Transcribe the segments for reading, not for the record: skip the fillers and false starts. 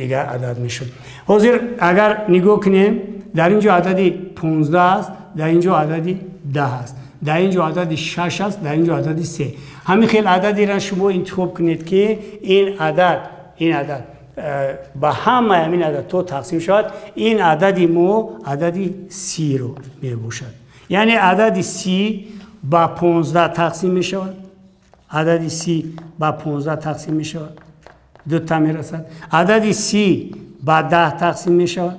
дигар адад мешуд. Ҳозир агар нигоҳ кунем, дар ин ҷо адади 15 аст, дар ин ҷо адади 10 аст, дар ин ҷо адади 6 аст, дар ин ҷо адади 3. Ҳамин хел ададиро шумо интихоб кунед, ки ин адад ба ҳамаи ҳамин ададҳо тақсим шавад. Ин адади мо адади 30-ро мебошад. Яъне адади 30 ба 15 тақсим мешавад. Адади 30 ба 15 тақсим мешавад, 2 та мерасад. Адади 30 ба 10 тақсим мешавад,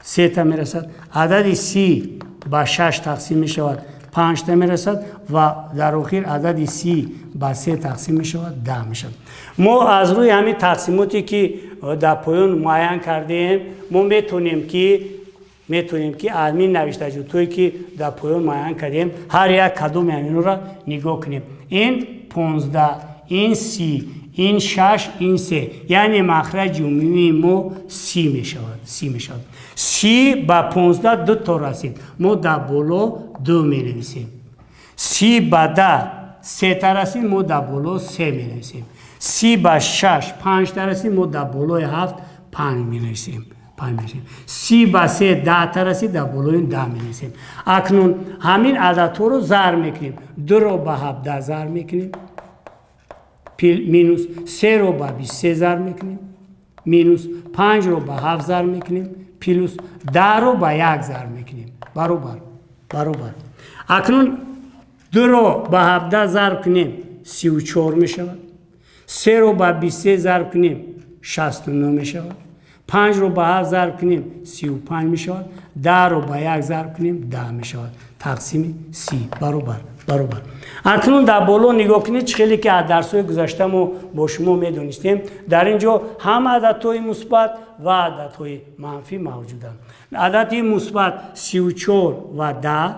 3 та мерасад. Адади 30 ба 6 тақсим мешавад, 5 та мерасад ва дар охир адади 30 ба 3 тақсим мешавад, 10 мешавад. Мо аз рӯи ҳамин тақсимоте ки дар поён муайян кардем, мо метавонем ки ҳамин навиштаҷотҳое ки дар поён муайян кардем, ҳар як кадоми ҳаминро нигоҳ кунем. Ин 15, ин 30, ин 6, ин 3. Яъне махраҷи умумии мо 30 мешавад. 30 мешавад. 30 ба 15 2 то расид. Мо дар боло 2 менависем. 30 ба 10 3 та расид, мо дар боло 3 менависем. 30 ба 6 5 та расид, мо дар болои 7 5 менависем. 30 ба 3 10 та расид, дар болои 10 менависем. Акнун ҳамин ададҳоро зарб мекунем. 2-ро ба 17 зарб мекунем, минус 3-ро ба 23 зарб мекунем, минус 5-ро ба 7 зарб мекунем, плюс 10-ро ба 1 зарб мекунем. Баробар. Баробар. Акнун 2-ро ба 17 зарб кунем, 34 мешавад. 3-ро ба 23 зарб кунем, 69 мешавад. 5-ро ба 7 зарб кунем, 35 мешавад. 10-ро ба 1 зарб кунем, 10 мешавад. Тақсими 30 баробар. Баробар. Акнун дар боло нигоҳ кунед, чӣ хеле ки аз дарсҳои гузашта мо бо шумо медонистем, дар ин ҷо ҳам ададҳои мусбат ва ададҳои манфӣ мавҷуданд. Адади мусбат 34 ва 10,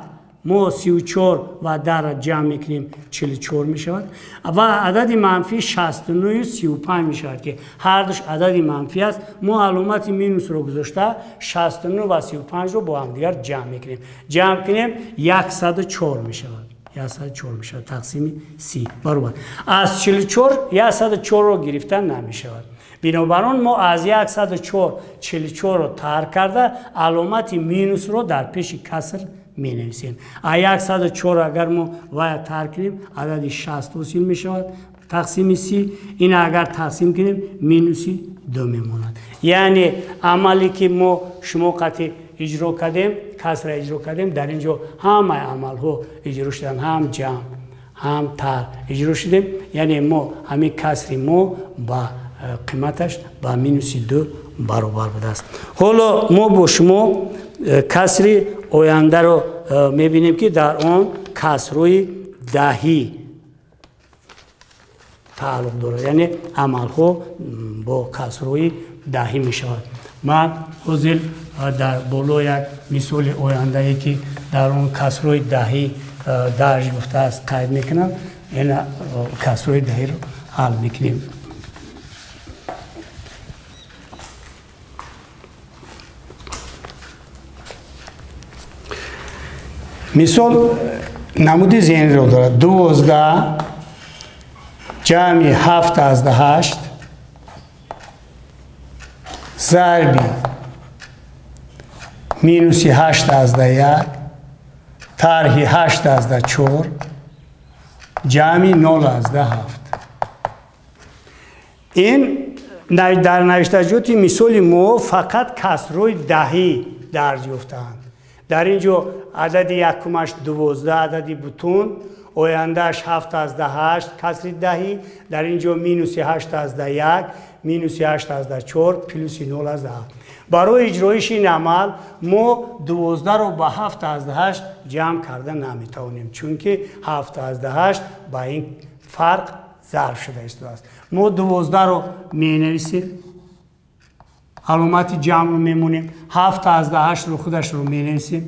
мо 34 ва 10-ро ҷамъ мекунем, 44 мешавад. Ва адади манфӣ 69 35 мешавад, ки ҳардуш адади манфӣ аст. Мо аломати минусро гузошта 69 ва 35-ро бо ҳамдигар ҷамъ мекунем. Ҷамъ кунем, 104 мешавад. 104 мешавад тақсими 30 баробар. Аз 44 104-ро гирифтан намешавад. Бинобар он мо аз 104 44-ро тарк карда аломати минусро дар пеши каср менависем. А 104 агар мо вая тарк кунем, адади 60 ҳосил мешавад тақсими 30. Ин агар тақсим кунем, минуси 2 мемонад. Яъне амале ки мо шумо қатъи иҷро кардем, касра иҷро кардем, дар ин ҷо ҳамаи амалҳо иҷро шуданд, ҳам ҷамъ, ҳам тарҳ иҷро шудем. Яъне мо ҳамин касри мо ба қиматаш ба минуси 2 баробар будааст. Ҳоло мо бо шумо касри ояндаро мебинем, ки дар он касрҳои даҳӣ тааллуқ дорад, яъне амалҳо бо касрҳои даҳӣ мешавад. Ман ҳозир дар боло як мисоли ояндае ки дар он касрҳои даҳӣ дарҷ гуфтааст қайд мекунам. Ина касрҳои даҳиро ҳал мекунем. Мисол намуди зеҳниро дорад. 12 ҷамъи 7,8 зарби минуси 8,1 тарҳи 8,4 ҷамъи 0,7. Ин дар навиштаҷоти мисоли мо фақат касрҳои даҳӣ дарҷ ёфтаанд. Дар ин ҷо адади якумаш 12 адади бутун, ояндааш 7,8 касри даҳӣ, дар ин ҷо минуси 8,1, минуси 8,4, плюси 0,7. Барои иҷроиши ин амал мо 12-ро ба 7,8 ҷамъ карда наметавонем, чунки 7,8 ба ин фарқ зарб шуда истодааст. Мо 12-ро менависем, аломати ҷамъро мемонем, 7,8-ро худашро менависем,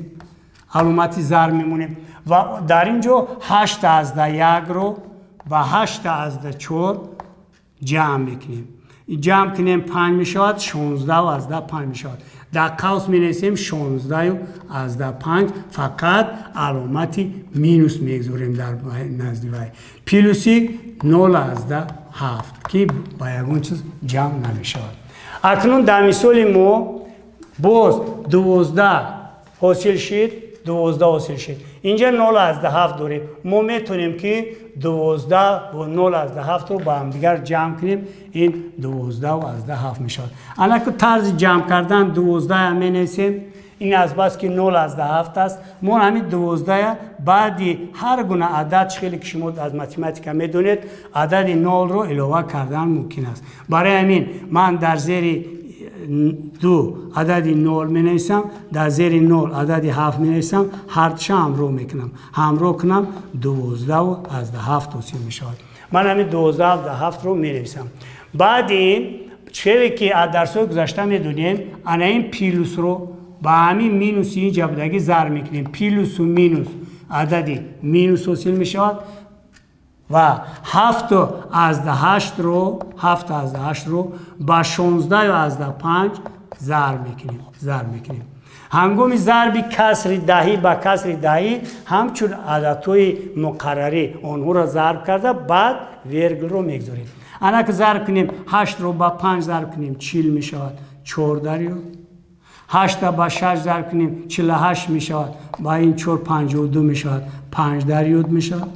аломати зарб мемонем ва дар ин ҷо 8,1-ро ба 8,4 ҷамъ мекунем. Ҷамъ кунем 5 мешавад, 16,5 мешавад. Дар қавс менависем 16,5, фақат аломати минус мегузорем дар назди вай, плюси 0,7 7 ки ба ягон чиз ҷамъ намешавад. Акнун дар мисоли мо боз 12 ҳосил шид, 12 ҳосил шид. Инҷа 0,7 дорем. Мо метавонем ки 12 ва 0,7-ро ба ҳамдигар ҷамъ кунем. Ин 12,7 мешавад. Анаку тарзи ҷамъ кардан 12 менависем. Ин аз бас ки 0,7 аст, мо ҳамин 12 баъди ҳар гуна адад, хеле ки шумо аз математика медонед, адади 0-ро илова кардан мумкин аст. Барои ҳамин ман дар зери 2 адади 0 менависам, дар зери 0 адади 7 менависам, ҳардуша ҳамроҳ мекунам. Ҳамроҳ кунам 12,7 ҳосил мешавад. Ман ҳамин 12,7-ро менависам. Баъди ин хеле ки аз дарсҳои гузашта медонем, ана ин плюсро ба ҳамин минуси ин ҷабдагӣ зарб мекунем. Плюсу минус адади минус ҳосил мешавад ва 7,8-ро 7,8-ро ба 16,5 зарб мекунем. Зарб мекунем. Ҳангоми зарби касри даҳӣ ба касри даҳӣ ҳамчун ададҳои муқаррарӣ онҳоро зарб карда баъд вергулро мегузорем. Ана ки зарб кунем 8-ро ба 5 зарб кунем 40 мешавад, 4 дарёд. 8 ба 6 зарб кунем 48 мешавад, ба ин 4 52 мешавад, 5 дарёд мешавад.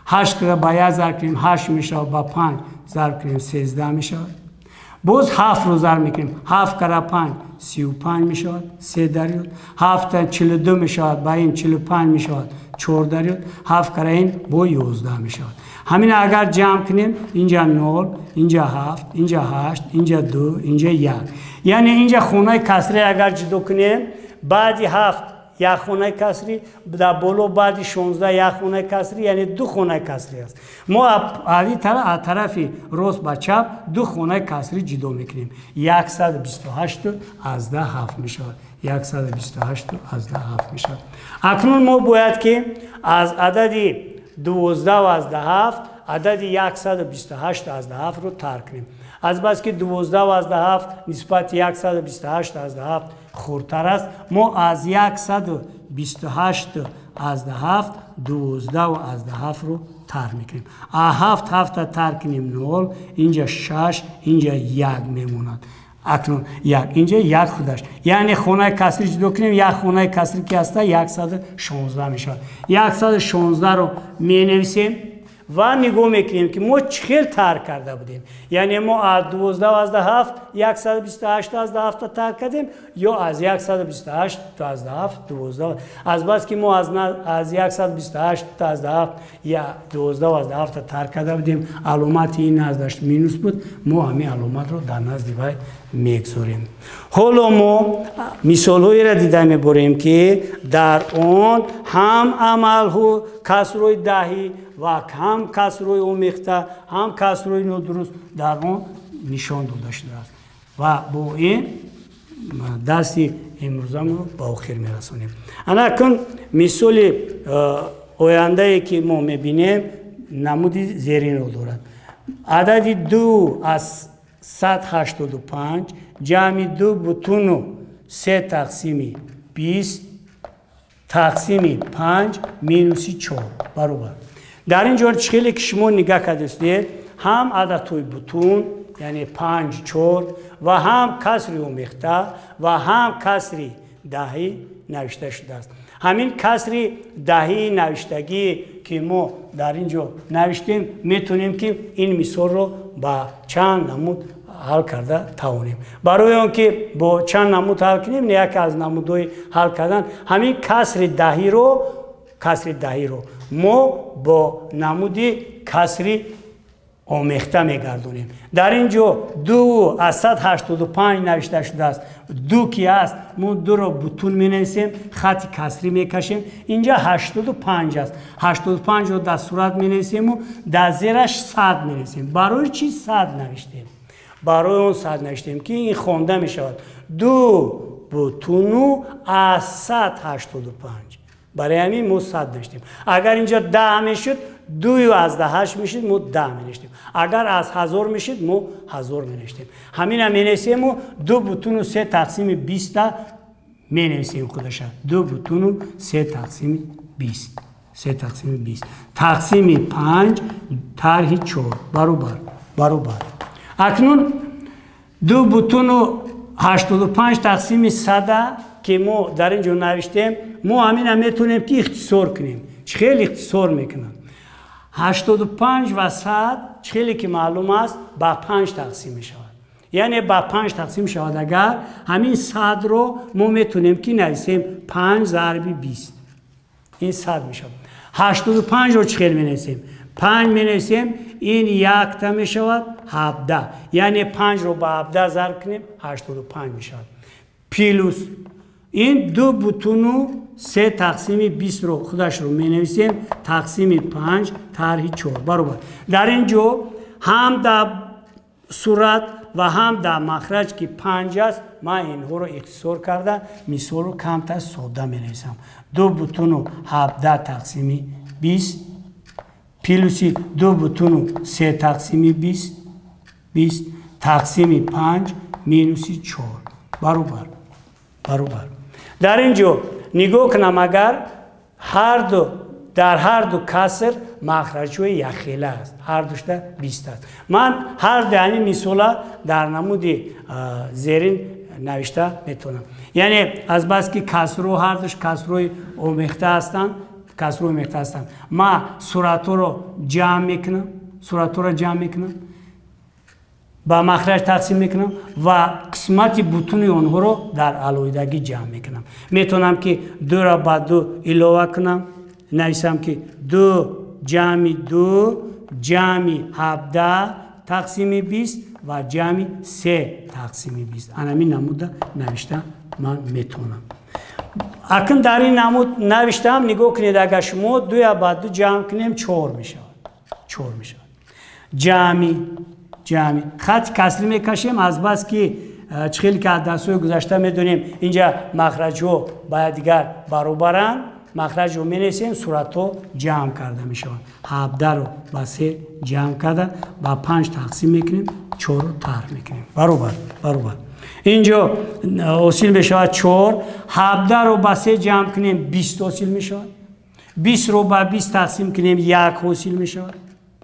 8 ба 1 зарб кунем 8 мешавад, ба 5 зарб кунем 13 мешавад. Боз 7-ро зарб мекунем, 7 кара 5 35 мешавад, 3 дарёд. 7 42 мешавад, ба ин 45 мешавад, 4 дарёд. 7 кара ин бо 11 мешавад. Ҳамин агар ҷамъ кунем, инҷа 0, инҷа 7, инҷа 8, инҷа 2, инҷа 1. Яъне инҷа хонаи касрӣ агар ҷудо кунем, баъди 7 як хонаи касрӣ, дар боло баъди 16 як хонаи касрӣ, яъне ду хонаи касрӣ аст. Мо аз тарафи рост ба чап ду хонаи касрӣ ҷудо мекунем. 128,7 мешавад. 128,7 мешавад. Акнун мо бояд ки аз адади 12,7 адади 128,7-ро тарк кунем. Аз бас ки 12,7 нисбати 128,7 хурдтар аст, мо аз 128,7 12,7-ро тарк мекунем. А 7 7-та тарк кунем 0, инҷа 6, инҷа 1 мемонад. Акнун 1, инҷа 1 худаш. Яъне хонаи касрӣ ҷудо кунем, як хонаи касрӣ ки ҳаста 116 мешавад. 116-ро менависем ва нигоҳ мекунем ки мо чӣ хел тарк карда будем. Яъне мо аз 12,7 128,7 тарк кардем ё аз 128,7 12. Аз бас ки мо аз 128,7 12,7 тарк карда будем, аломати ин наздаш минус буд, мо ҳамин аломатро дар назди вай мегузорем. Ҳоло мо мисолҳоеро дида меборем ки дар он ҳам амалҳо касрҳои даҳӣ ва ҳам касрҳои омехта, ҳам касрҳои нодуруст дар он нишон дода шудааст. Ва бо ин дарси имрӯзамонро ба охир мерасонем. Ана акнун мисоли ояндае ки мо мебинем намуди зеринро дорад. Адади 2,185 ҷамъи 2,3 тақсими 20 тақсими 5 минуси 4 баробар. Дар ин ҷо хеле ки шумо нигаҳ кардастед, ҳам ададҳои бутун, яъне 5, 4 ва ҳам касри омехта ва ҳам касри даҳӣ навишта шудааст. Ҳамин касри даҳии навиштагӣ ки мо дар ин ҷо навиштем, метавонем ки ин мисолро ба чанд намуд ҳал карда тавонем. Барои он ки бо чанд намуд ҳал кунем, яке аз намудҳои ҳал кардан ҳамин касри даҳиро мо бо намуди касри омехта мегардонем. Дар ин ҷо 2,185 навишта шудааст. 2 ки аст, мо 2-ро бутун менависем, хати касрӣ мекашем. Инҷа 85 аст. 85-ро дар сурат менависему дар зераш 100 менависем. Барои чӣ 100 навиштем? Барои он 100 навиштем ки ин хонда мешавад 2,185. Барои ҳамин мо 100 навиштем. Агар инҷа 10 мешуд, 2,8 мешуд, мо 10 менавиштем. Агар аз 1000 мешуд, мо 1000 менавиштем. Ҳамина менависему 2,3 тақсими 20 менависем худаша. 2,3 тақсими 20. 3 тақсими 20. Тақсими 5 тарҳи 4 баробар. Баробар. Акнун 2,85 тақсими сада ки мо дар ин ҷо навиштем, мо ҳамина метавонем ки ихтисор кунем. Чӣ хел ихтисор мекунам? 85 ва 100 чӣ хеле ки маълум аст, ба 5 тақсим мешавад. Яъне ба 5 тақсим шавад, агар ҳамин 100-ро мо метавонем ки нависем 5 зарби 20. Ин 100 мешавад. 85-ро чӣ хел менависем? 5 менависем, ин якта мешавад 17. Яъне 5-ро ба 17 зарб кунем, 85 мешавад. Плюс ин 2,3 тақсими 20-ро худашро менависем, тақсими 5 тарҳи 4 баробар. Дар ин ҷо ҳам дар сурат ва ҳам дар махраҷ ки 5 аст, ман инҳоро ихтисор карда мисолро камтар содда менависам. 2,17 тақсими 20 плюси 2,3 тақсими 20 тақсими 5 минуси 4 баробар. Баробар. Дар ин ҷо нигоҳ кунам, агар дар ҳар ду каср махраҷҳои якхела аст, ҳар душта 20 аст. Ман ҳар ду ҳамин мисола дар намуди зерин навишта метавонам. Яъне азбаски касрҳо ҳар душ касрҳои омехта ҳастанд, касрҳои омехта ҳастанд, ман суратҳоро ҷамъ мекунам, суратҳоро ҷамъ мекунам, ба махраҷ тақсим мекунам ва қисмати бутуни онҳоро дар алоҳидагӣ ҷамъ мекунам. Метавонам ки 2-ро ба 2 илова кунам, нависам ки 2 ҷамъи 2 ҷамъи 17 тақсими 20 ва ҷамъи 3 тақсими 20. Анамин намуда навишта ман метавонам. Акн дар ин намуд навиштаам, нигоҳ кунед, агар шумо 2 ба 2 ҷамъ кунем, 4 мешавад. 4 мешавад. Ҷамъи хати касрӣ мекашем, азбас ки чӣ хеле ки аз дарсҳои гузашта медонем, инҷа махраҷҳо ба якдигар баробаранд, махраҷро менависем, суратҳо ҷамъ карда мешаванд. 17-ро ба 3 ҷамъ карда ба 5 тақсим мекунем, 4-ро тарҳ мекунем. Баробар, баробар. Инҷо ҳосил мешавад 4, 17-ро ба 3 ҷамъ кунем, 20 ҳосил мешавад. 20-ро ба 20 тақсим кунем, 1 ҳосил мешавад.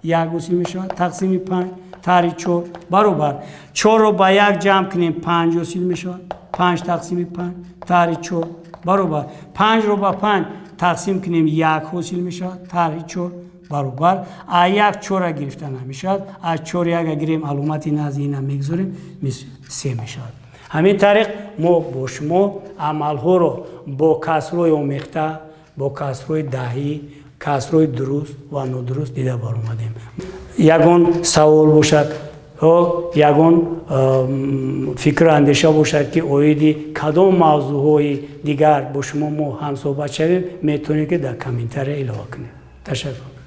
1 ҳосил мешавад, тақсими 5 тарҳи 4 баробар. 4-ро ба 1 ҷамъ кунем, 5 ҳосил мешавад. 5 тақсими 5 тарҳи 4 баробар. 5-ро ба 5 тақсим кунем, 1 ҳосил мешавад, тарҳи 4 баробар. А 1 4-ро гирифта намешавад, аз 4 1 гирем, аломати назди ина мегузорем, 3 мешавад. Ҳамин тариқ мо бо шумо амалҳоро бо касрҳои омехта, бо касрҳои даҳӣ, касрҳои дуруст ва нодуруст дида баромадем. Ягон савол бошад ё ягон фикру андеша бошад, ки оиди кадом мавзӯъҳои дигар бо шумо мо ҳамсӯҳбат шавем, метавонед ки дар комментария илова кунед. Ташаккур.